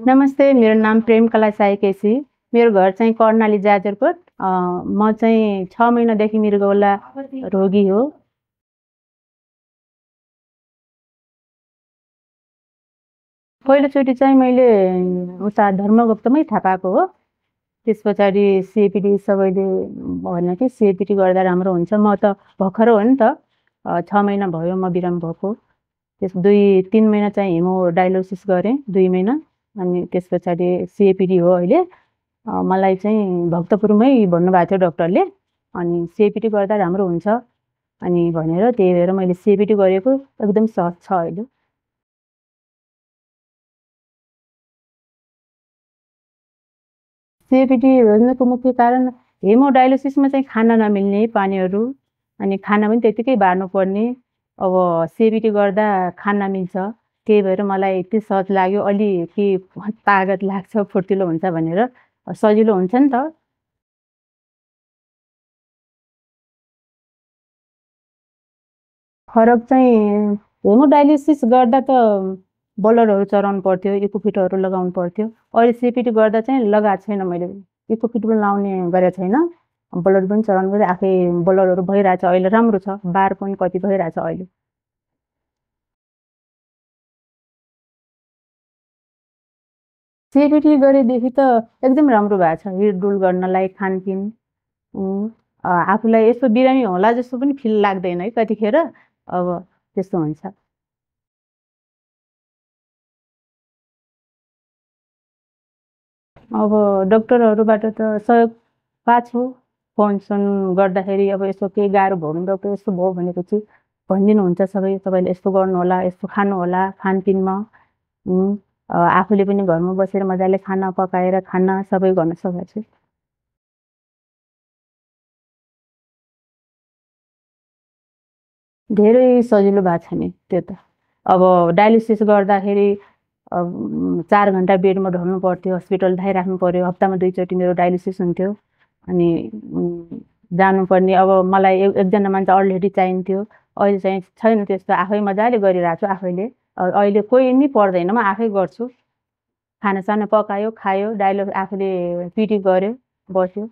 नमस्ते, मेरो नाम प्रेमकला साई केसी। मेरो घर चाहिँ कर्णाली जाजरकोट। म चाहिँ 6 महिनादेखि मृगौला रोगी हो। पहिलोचोटि चाहिँ मैले उता धर्मगुप्तमै थाहा पाएको हो। त्यस पछाडि सिएपिडी सबैले भन्यो कि सिएपिडी गर्दा राम्रो हुन्छ। म त भर्खर हो नि त, 6 महिना भयो म बिरामी भएको। त्यस 2-3 महिना चाहिँ हिमो डायलोसिस गरेँ, 2 महिना। अनि त्यस पछाडि सिएपिडी हो अहिले। मलाई चाहिँ भक्तपुरमै भन्नुभएको थियो डक्टरले। अनि सिएपिडी गर्दा राम्रो हुन्छ अनि भनेर, त्यही भएर मैले सिएपिडी गरेको। एकदम सहज छ अहिले। सिएपिडी रोज्नुको मुख्य कारण हेमोडायलिसिसमा चाहिँ खाना नमिल्ने पानीहरू, अनि खाना पनि त्यतिकै बार्नुपर्ने। अब सिएपिडी गर्दा खाना मिल्छ, त्यही भएर मलाई यति सहज लाग्यो। अलि के तागत लाग्छ, फुर्तिलो हुन्छ भनेर, सजिलो हुन्छ नि त। फरक चाहिँ हेमोडायलिसिस गर्दा त बलरहरू चढाउनु पर्थ्यो, इकोफिटहरू लगाउनु पर्थ्यो। अहिले सिएपिडी गर्दा चाहिँ लगाएको छैन मैले, इकोफिट पनि लाउने गरेको छैन। बलर पनि चढाउनु पऱ्यो, आफै बलरहरू भइरहेछ अहिले, राम्रो छ, बार पनि कति भइरहेछ अहिले। सिएपिडी गरेदेखि त एकदम राम्रो भएको छ, हिँडडुल गर्नलाई, खानपिन। आफूलाई यस्तो बिरामी होला जस्तो पनि फिल लाग्दैन है कतिखेर। अब त्यस्तो हुन्छ। अब डक्टरहरूबाट त सहयोग पाएको छु। फोन गर्दाखेरि अब यस्तो केही गाह्रो भयो भने डक्टर यस्तो भयो भनेपछि भनिदिनुहुन्छ सबै, तपाईँले यस्तो गर्नु होला, यस्तो खानु होला खानपिनमा। आफूले पनि घरमा बसेर मजाले खाना पकाएर खाना सबै गर्न सकेको छु। धेरै सजिलो भएको छ नि त्यो त। अब डायलिसिस गर्दाखेरि 4 घन्टा बेडमा ढल्नु पर्थ्यो, हस्पिटल धाइराख्नु पर्यो। हप्तामा 2 चोटि मेरो डायलिसिस हुन्थ्यो। अनि जानुपर्ने, अब मलाई एकजना मान्छे अलरेडी चाहिन्थ्यो। अहिले चाहिँ छैन त्यस्तो, आफै मजाले गरिरहेको छु आफैले। अहिले कोही नि पर्दैन, म आफै गर्छु। खानासाना पकायो, खायो, आफूले पिटी गर्यो, बस्यो।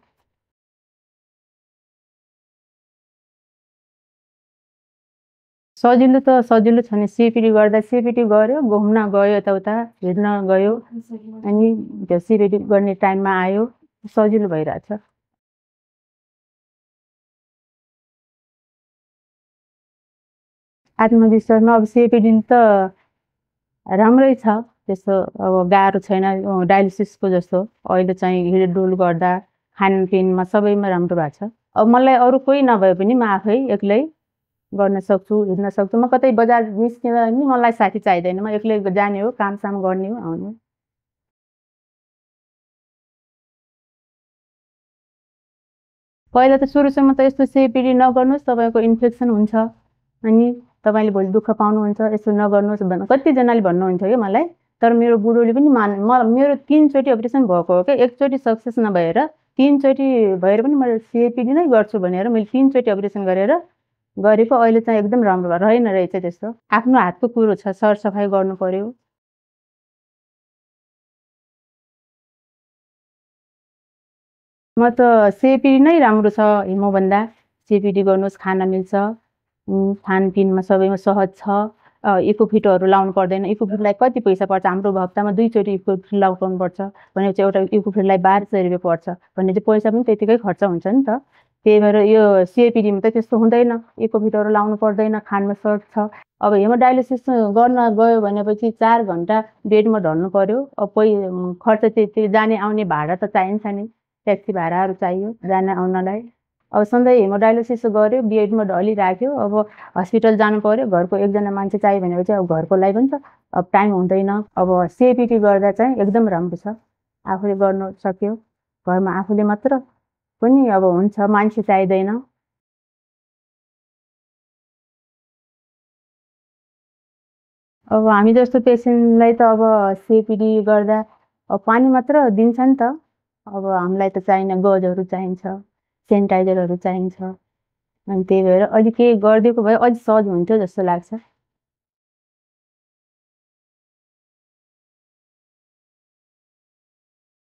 सजिलो त सजिलो छ नि। सिएपिडी गर्दा सिएपिडी गर्यो, घुम्न गयो, यताउता हिँड्न गयो, अनि त्यो सिएपिडी गर्ने टाइममा आयो, सजिलो भइरहेछ। आत्मविश्वासमा अब सिएपिडी त राम्रै छ, त्यस्तो अब गाह्रो छैन डायलिसिसको जस्तो। अहिले चाहिँ हिँडडुल गर्दा, खानपिनमा सबैमा राम्रो भएको छ। अब मलाई अरू कोही नभए पनि म आफै एक्लै गर्न सक्छु, हिँड्न सक्छु। म कतै बजार निस्किँदा नि मलाई साथी चाहिँदैन, म एक्लै जाने हो, कामसाम गर्ने हो, आउने। पहिला त सुरु त यस्तो सिएपिडी नगर्नुहोस्, तपाईँको इन्फेक्सन हुन्छ, अनि तपाईँले भोलि दुःख पाउनुहुन्छ, यसो नगर्नुहोस् भन्नु कतिजनाले भन्नुहुन्थ्यो कि मलाई। तर मेरो बुढोले पनि मेरो 3 चोटि अपरेसन भएको हो क्या। एकचोटि सक्सेस नभएर 3 चोटि भएर पनि मैले सिएपिडी नै गर्छु भनेर मैले 3 चोटि अपरेसन गरेको। अहिले चाहिँ एकदम राम्रो रहेन रहेछ त्यस्तो। आफ्नो हातको कुरो छ, सरसफाइ गर्नु पर्यो। म त सिएपिडी नै राम्रो छ हिमोभन्दा। सिएपिडी गर्नुहोस्, खाना मिल्छ, खानपिनमा सबैमा सहज छ। इकोफिटहरू लाउनु पर्दैन। इकोफिटलाई कति पैसा पर्छ? हाम्रो हप्तामा 2 चोटि इकोफिट लगाउनुपर्छ भनेपछि एउटा इकोफिटलाई 1200 रुपियाँ पर्छ भनेपछि पैसा पनि त्यतिकै खर्च हुन्छ नि त। त्यही भएर यो सिएपिडीमा त त्यस्तो हुँदैन, इकोफिटहरू लाउनु पर्दैन, खानमा सहज छ। अब हेमोडायलिसिस गर्न गयो भनेपछि 4 घन्टा बेडमा ढल्नु पर्यो। अब खर्च त्यति, जाने आउने भाडा त चाहिन्छ नि, ट्याक्सी भाडाहरू चाहियो जान आउनलाई। अब सधैँ हेमोडायलिसिस गर्यो, बेडमा ढलिराख्यो, अब हस्पिटल जानु पर्यो, घरको एकजना मान्छे चाहियो भनेपछि अब घरकोलाई पनि त अब टाइम हुँदैन। अब सिएपिडी गर्दा चाहिँ एकदम राम्रो छ, आफूले गर्न सक्यो, घरमा आफूले मात्र पनि अब हुन्छ, मान्छे चाहिँदैन। अब हामी जस्तो पेसेन्टलाई त अब सिएपिडी गर्दा अब पानी मात्र दिन्छ नि त। अब हामीलाई त चाहिने गजहरू चाहिन्छ, सेनिटाइजरहरू चाहिन्छ। अनि त्यही भएर अहिले केही गरिदिएको भए अझ सहज हुन्थ्यो जस्तो लाग्छ।